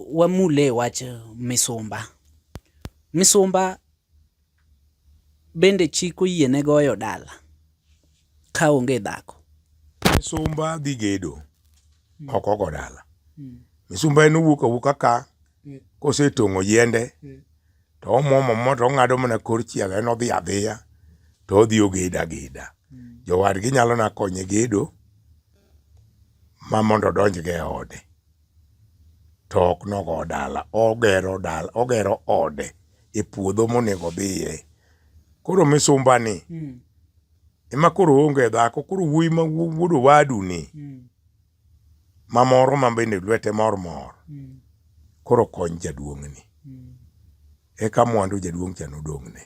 Wamule wach misumba. Misumba bende chik oyiene goyo dala ka onge dhako. Misumba dhi gedo, ok ogo dala. Misumba en owuok awuoka ka, kosetong'o yiende, to omuomo mo to ong'ado mana kor chiel en odhi adhiya to odhi ogedo ageda. Jowadgi nyalo na konye gedo ma mondo odonjgo e ode. To ok nogo dala, ogero dala, ogero ode e puodho monego odhiye. Koro misumba ni ema koro oonge dhako, koro wuoyi ma wuod owadu ni ma moro ma bende lwete mor mor koro kony jaduong'ni. Eka mwandu jaduong' cha nodong'ne.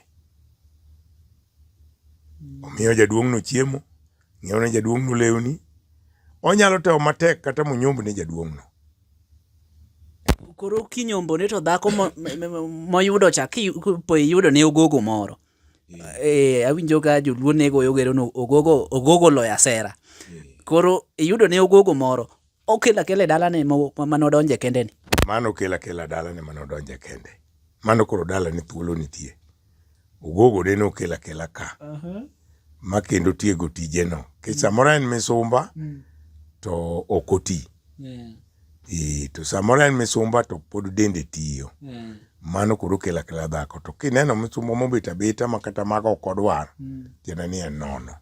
Omiyo jaduong'no chiemo, ng'iewo ne jaduong'no lewni. Onyalo temo matek kata monyomb ne jaduong'no. Koro kinyombone to dhako moyudo cha kipo iyudo ne ogogo moro. Eh, awinjo ka joluo ne goyo gero no ogogo ogogo loyo asera. Koro iyudo ne ogogo moro. Okelo akela e dalane mane odonje kende ni. Mano okelo akela dalane mane odonje kende. Mano koro dalane thuolo nitie. Ogogo ne nokelo akela ka. Ma kendo tiego tijeno. Nikech samoro en misumba to ok oti. Ee, to samoro en misumba to pod dende tiyo. Mano koro okelo akela dhako. To kineno misumba mobet abeta ma kata mago ok odwar, tiende ni en nono.